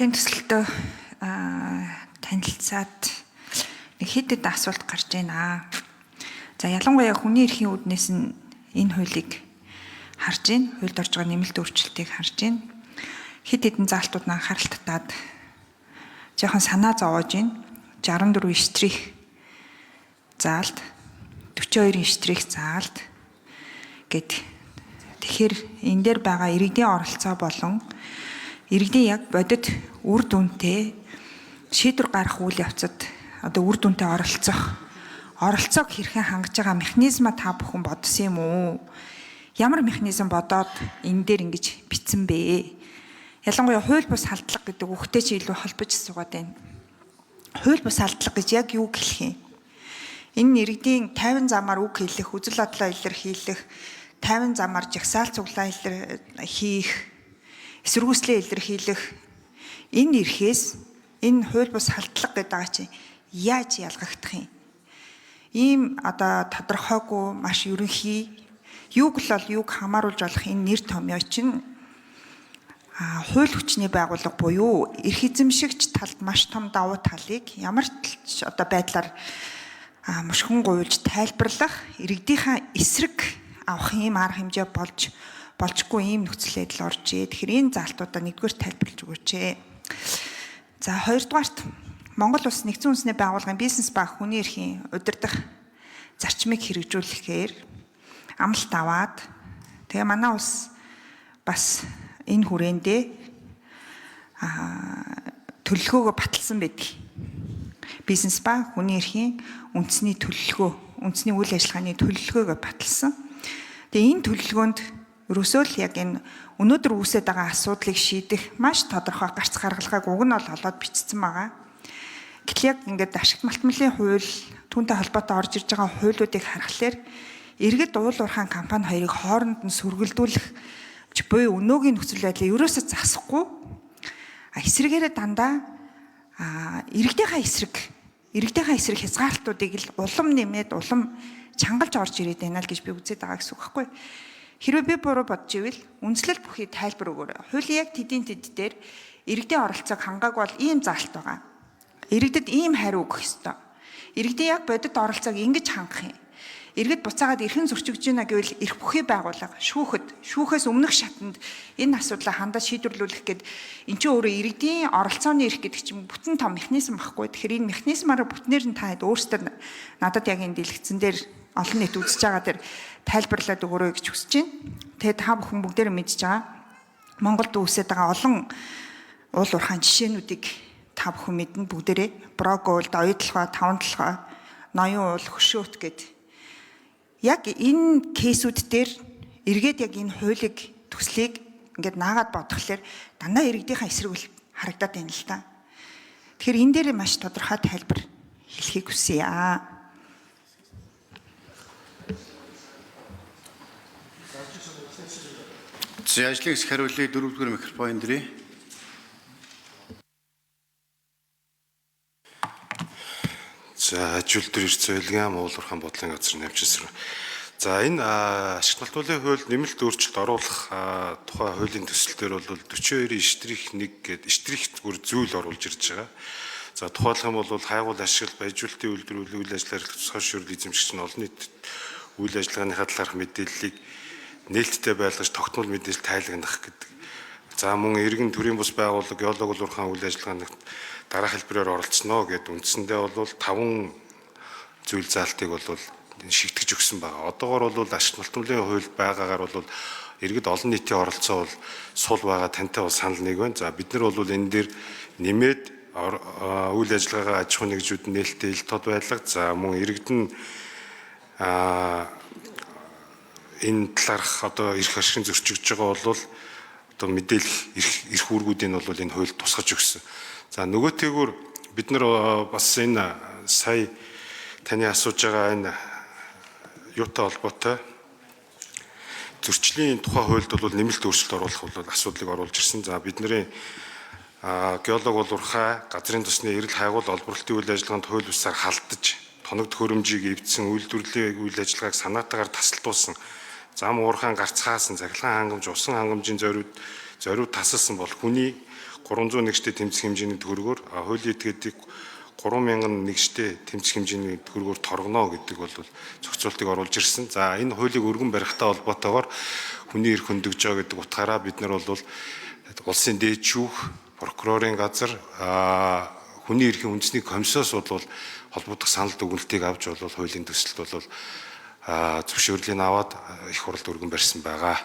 Тэн төсөлтөө танилцаад нэг хэд хэд асуулт гарч байна. За, ялангуяа хүний эрхийн үүднээс нь энэ хуулийг харж байна. Хуульд орж байгаа нэмэлт өөрчлөлтийг харж байна. Хэд хэдэн заалтууд нь анхаарал татаад жоохон санаа зовоож байна. 64 штрих заалт, 42 штрих заалт гэд. Тэгэхээр энэ дээр байгаа иргэдийн оролцоо болон иргэдийн яг бодит үр дүнтэй шийдвэр гаргах үйл явцад одоо үр дүнтэй оролцох оролцоог хэрхэн хангаж байгаа механизма та бүхэн бодсон юм уу? Ямар механизм бодоод энэ дээр ингэж бичсэн бэ? Ялангуяа хууль бус халдлага гэдэг үгтэй чи илүү холбож суугаад байна. Хууль бус халдлага гэж яг юу хэлэх юм? Энэ иргэдийн 50 замаар үг хэлэх, үзэл бодлоо илэрхийлэх, 50 замаар жагсаал цуглаа илэр хийх, эсэргүүцлээ илэрхийлэх энэ эрхээс энэ хууль бус халдлага гэдэг байгаа чинь яаж ялгагдах юм? Ийм одоо тодорхойгүй маш ерөнхий, юуг л бол юуг хамааруулж болох энэ нэр томьёо чинь хууль хүчний байгууллага буюу эрх эзэмшигч талд маш том давуу талыг ямар ч одоо байдлаар мушгин гуйлж тайлбарлах, иргэдийнхаа эсрэг авах ийм арга хэмжээ болж болжгүй ийм нөхцөл байдал оржээ. Тэгэхээр энэ заалтуудаа нэгдүгээр тайлбарлаж өгөөч. За, хоёрдугаарт Монгол Улс нэгдсэн үндэсний байгууллагын бизнес ба хүний эрхийн удирдах зарчмыг хэрэгжүүлэхээр амлалт аваад, тэгээ манай улс бас энэ хүрээндээ төлөвлөгөөгөө баталсан байдаг. Бизнес ба хүний эрхийн үндэсний төлөвлөгөө, үндэсний үйл ажиллагааны төлөвлөгөөгөө баталсан. Тэгээ энэ төлөвлөгөөнд ерөөсөө л яг энэ өнөөдөр үүсээд байгаа асуудлыг шийдэх маш тодорхой гарц гаргалгааг уг нь бол олоод бичсэн байгаа. Гэтэл яг ингээд ашигт малтмалын хууль, түүнтэй холбоотой орж ирж байгаа хуулиудыг харахаар иргэд уул уурхайн компани хоёрыг хооронд нь сөргөлдүүлэх буюу өнөөгийн нөхцөл байдлыг ерөөсөө засахгүй, эсрэгээрээ дандаа иргэдийнхаа эсрэг хязгаарлалтуудыг л улам нэмээд, улам чангалж орж ирээд байна л гэж би үзээд байгаа гэсэн үг байхгүй. Хэрвээ би буруу бодож ивэл үндэслэл бүхий тайлбар өгөөрэй. Хуулийн яг тэдийн тэд дээр иргэдийн оролцоог хангааг бол ийм заалт байгаа. Иргэдэд ийм хариу өгөх ёстой. Иргэдийн яг бодит оролцоог ингэж хангах юм. Иргэд буцаагаад эрхэн зөрчигдөж байна гэвэл эрх бүхий байгууллага шүүхэд, шүүхээс өмнөх шатанд энэ асуудлаа хандаж шийдвэрлүүлэх гээд эн чинь өөрөө иргэдийн оролцооны эрх гэдэг чинь бүтэн том механизм баггүй. Тэгэхээр энэ механизмаараа бүтнээр нь та хэд өөрсдөө надад яг энэ дэлгэцэн дээр олон нийт үзэж байгаа дээр тайлбарлаад өгөөрэй гэж хүсэж байна. Тэгээ та бүхэн бүгдээрээ мэдж байгаа. Монголд үүсээд байгаа олон уул уурхайн жишээнүүдийг та бүхэн мэднэ бүгдээрээ. Брого уул, Оюутолгой, Таван толгой, Ноён уул, Хөшөөт гэд. Яг энэ case үүд дээр эргээд яг энэ хуулийг төслийг ингээд наагаад бодглохлоор дандаа иргэдийнхаа эсрэг үл харагдаад байна л да. Тэгэхээр энэ дээр маш тодорхой тайлбар хэлэхийг хүсье. За, ажлын хэсэг хариулъя, дөрөвдүгээр микрофон дэрий. За, аж үйлдвэр эрх зөөлгөн уул уурхайн бодлогын газар нэмчинсэр. За, энэ ашигт малтмалын хуульд нэмэлт өөрчлөлт оруулах тухай хуулийн төсөл дээр бол 42 штрих 1 гээд штрих зүгээр зүйл оруулж ирж байгаа. За, тухайлах юм бол хайгуул ашиглалт, баяжуулалтын үйлдвэр, үйл ажиллагаа эрхлэх тусгай шүүрэл эзэмшигч нь олон нийт үйл ажиллагааныхаа талаарх мэдээллийг нээлттэй байлгаж тогтмол мэдээлэл тайлагнах гэдэг. За, мөн иргэн төрийн бус байгууллага, геолог уул уурхайн үйл ажиллагаанд дараах хэлбэрээр оролцсноо гэд үндсэндээ бол 5 зүйл заалтыг бол шигтгэж өгсөн байгаа. Одоогор бол ашиг малтмалын хуульд байгаагаар бол иргэд олон нийтийн оролцоо бол сул байгаа, тантай бол санал нэг байна. За, бид нар бол энэ дээр нэмээд үйл ажиллагаагаа аж ахуйн нэгжүүд нээлттэй ил тод байлга. За, мөн иргэд нь энэ талаарх одоо эрх ашигын зөрчигдөж байгаа бол одоо мэдээлэх эрх үүргүүдийг нь бол энэ хууль тусгаж өгсөн. За, нөгөөтэйгүр бид нар бас энэ сая таны асууж байгаа энэ юутай холбоотой зөрчлийн тухай хуульд бол нэмэлт өөрчлөлт оруулах бол асуудлыг оруулж ирсэн. За, бидний геолог бол урхай газрын тосны эрэл хайгуул олборлолтын үйл ажиллагаанд хууль бусаар халдаж тоног төхөөрөмжийг эвдсэн, үйлдвэрлэлийн үйл ажиллагааг санаатаагаар тасалдуулсан, зам уурхаан гарцгаасан, цахилгаан хангамж, усан хангамжийн зориуд тасалсан бол хүний 300 нэгштэй тэмцэх хэмжээний төгрөгөөр, хуулийн этгээдийг 3000 нэгштэй тэмцэх хэмжээний төгрөгөөр торгоно гэдэг бол зохицуултыг оруулж ирсэн. За энэ хуулийг өргөн барихтай холбоотойгоор хүний эрх хөндөгж байгаа гэдэг утгаараа бид нар бол улсын дээд шүүх, прокурорын газар, хүний эрхийн үндэсний комиссоос бол холбогдох санал дүгнэлтийг авч бол хуулийн төсөлд бол зөвшөөрлийг аваад их хуралд өргөн барьсан байгаа.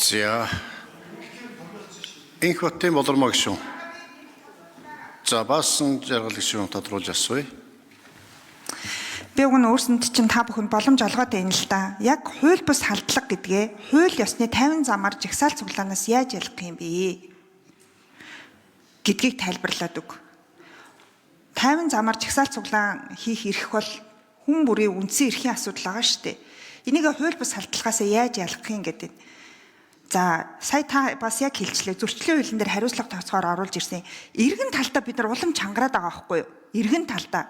За. Инх Батын болормоо гишүүн. За Баасан жаргал гишүүн тодруулж асууя. Би уг нь өөрсөнд чинь та бүхэнд боломж олгоод байна л да. Яг хууль бус халдлага гэдгээ хууль ёсны 50 замаар жагсаал цуглаанаас яаж ялах юм бэ гэдгийг тайлбарлаад өг. 50 замаар жагсаал цуглаан хийх эрх бол хүн бүрийн үндсэн эрхийн асуудал байгаа шүү дээ. Энийг хууль бус халдлагаас яаж ялах юм гэдэг. За сая та бас яг хэлчлээ. Зөрчлийн хуулийн дээр хариуцлага тооцоогоор оруулж ирсэн. Эргэн талдаа бид нар улам чангараад байгаа байхгүй юу? Эргэн талдаа.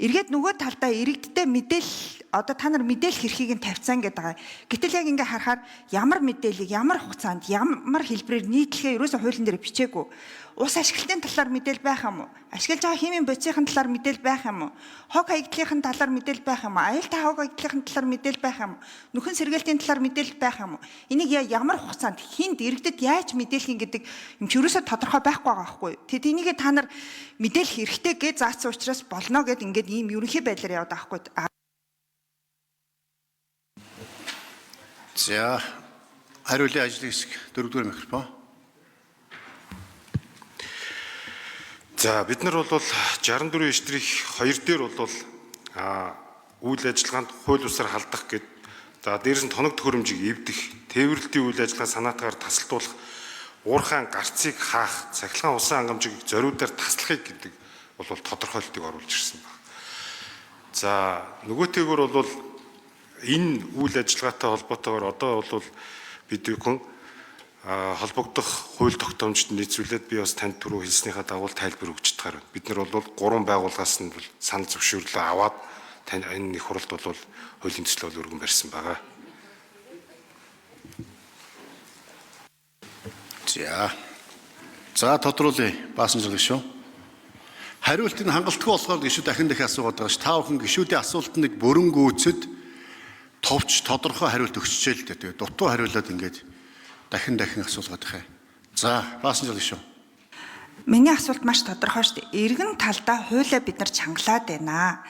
Эргээд нөгөө талдаа иргэдтэй мэдээлэл одоо та нар мэдээлэх эрхийг нь тавьцсан гэдэг байгаа. Гэтэл яг ингээ харахаар ямар мэдээллийг ямар хугацаанд ямар хэлбэрээр нийтлэхээ ерөөсөө хуулийн дээр бичээгүй. Ус ашиглалтын талаар мэдээлэл байх юм уу? Ашиглаж байгаа химийн бодисын талаар мэдээлэл байх юм уу? Хог хаягдлын талаар мэдээлэл байх юм уу? Аюултай хог хаягдлын талаар мэдээлэл байх юм уу? Нүхэн сэргээлтийн талаар мэдээлэл байх юм уу? Энийг ямар хугацаанд хүнд иргэдэд яаж мэдээлэх юм гэдэг юм чи ерөөсөө тодорхой байхгүй байгаа байхгүй юу? Тэгэд энийг та нар мэдээлэх хэрэгтэй гэж заасан учраас болно гэд ингээд ийм ерөнхий байдлаар яваад байгаа байхгүй юу? За хариулын ажлын хэсэг дөрөвдүгээр микрофон. За бид нар бол 64 штрих 2 дээр бол үйл ажиллагаанд хууль бусаар халдах гэд, за дээрс нь тоног төхөөрөмжийг эвдэх, тээвэрлэлтийн үйл ажиллагаа санаатгаар тасалдуулах, уурхаан гарцыг хаах, цахилгаан усан хангамжийг зориудаар таслахыг гэдэг бол тодорхойлтыг оруулж ирсэн байна. За нөгөөтэйгөр бол энэ үйл ажиллагаатай холбоотойгоор одоо бол бид бүхэн холбогдох хууль тогтоомжид нийцүүлээд би бас танд түрүү хэлснийхаа дагуу тайлбар өгч чадхаар байна. Бид нар бол гурван байгууллагаас нь бол санал зөвшөөрлөө аваад тань энэ их хуралд бол хуулийн төсөл бол өргөн барьсан байгаа. За. За тодруулъя. Баасан жаргал гишүүн. Хариулт нь хангалтгүй болохоор гишүүд дахин дахин асуугаад байгаа ш. Та бүхэн гишүүдийн асуулт нэг бүрэн гүйцэд товч тодорхой хариулт өгчжээ л дээ. Тэгээд дутуу хариулаад ингээд дахин дахин асуулгаад байх юм. За, Баасан жаргал гишүүн. Миний асуулт маш тодорхой шүү дээ. Эргэн талдаа хуулиа бид нар чангалаад байна.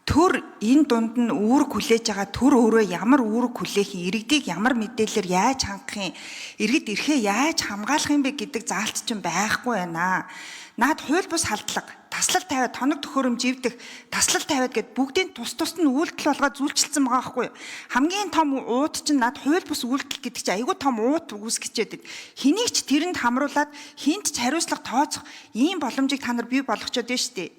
Төр энэ дунд нь үүрэг хүлээж байгаа төр өөрөө ямар үүрэг хүлээх юм, иргэдийг ямар мэдээлэлээр яаж хангах юм, иргэд эрхээ яаж хамгаалах юм бэ гэдэг заалт чинь байхгүй байна. Наад хууль бус халдлага, таслал тавиад тоног төхөөрөмж эвдэх, таслал тавиад гэд бүгдийн тус тусд нь үйлдэл болгоод зүйлчилсэн байгаа байхгүй юу? Хамгийн том уут чинь наад хууль бус үйлдэл гэдэг чинь айгүй том уут үүсгэчээд байна. Хэнийг ч тэрэнд хамруулад хинт ч хариуцлага тооцох ийм боломжийг та нар бий болгочоод байна шүү дээ.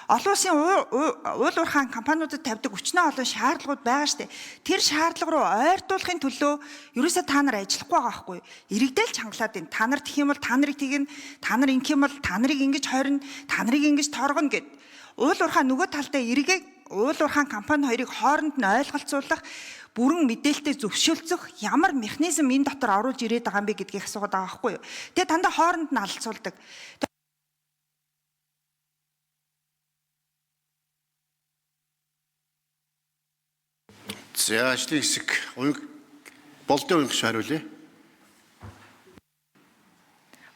Олон улсын уул уурхаан компаниудад тавьдаг өчнөө олон шаардлагууд байгаа шүү дээ. Тэр шаардлага руу ойртуулахын төлөө ерөөсөө та нар ажиллахгүй байгаа байхгүй юу? Иргэдэл чангалаад байна. Та нар тэгэх юм бол та нарыг тэгнэ, та нар ингэх юм бол та нарыг ингэж хорно, та нарыг ингэж торгоно гэд. Уул уурхаан нөгөө талдаа иргээг уул уурхаан компани хоёрыг хооронд нь ойлголцуулах, бүрэн мэдээлэлтэй зөвшөөлцөх ямар механизм энэ дотор оруулж ирээд байгаа юм бэ гэдгийг асуугаад байгаа байхгүй юу? Тэгээ дандаа хооронд нь алалцуулдаг. За, ажлын хэсэг уянг болдын уянг гишүүн хариулъя.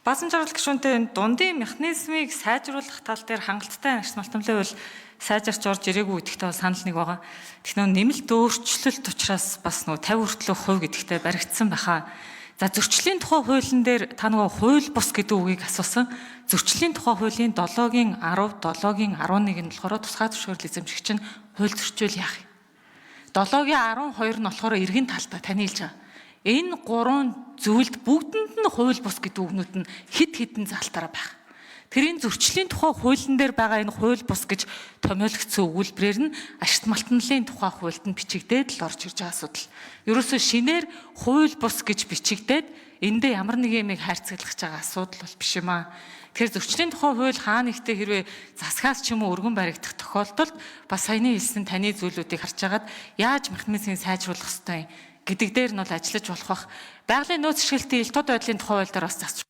Баасан жаргал гишүүнтэй энэ дундын механизмыг сайжруулах тал дээр хангалттай ач малтамлын хууль сайжирч орж ирээгүй гэдэгтээ бол санал нэг байгаа. Тэгэхээр нэмэлт өөрчлөлт учраас бас нөгөө 50 хүртэлх хувь гэдэгтээ баригдсан байхаа. За зөрчлийн тухай хуулийн дээр та нөгөө хууль бус гэдэг үгийг асуусан. Зөрчлийн тухай хуулийн 7-гийн 10, 7-гийн 11 нь болохоор тусгай зөвшөөрөл эзэмшигч нь хууль зөрчүүл яах юм? 7-гийн 12 нь болохоор эргэн талдаа таны хэлж байгаа. Энэ гурван зүйлд бүгдэнд нь хууль бус гэдэг үгнүүд нь хэд хэдэн залтаараа байх. Тэр энэ зөрчлийн тухай хуулийн дээр байгаа энэ хууль бус гэж томьёологдсон өгүүлбэрээр нь ашигт малтналын тухай хуульд нь бичигдээд л орж ирж байгаа асуудал. Ерөөсөө шинээр хууль бус гэж бичигдээд эндээ ямар нэг юмыг хайрцаглах гэж байгаа асуудал бол биш юм аа. Тэгэхээр зөрчлийн тухай хууль хаа нэгтээ хэрвээ засгаас ч юм уу өргөн баригдах тохиолдолд бас саяны хэлсэн таны зүйлүүдийг харж агаад яаж механизмыг сайжруулах ёстой юм гэдэг дээр нь бол ажиллаж болох бах. Байгалийн нөөц ашиглалтын ил тод байдлын тухай хууль дээр бас засч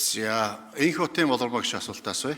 За, энх хотын болор багш асуулт асууя.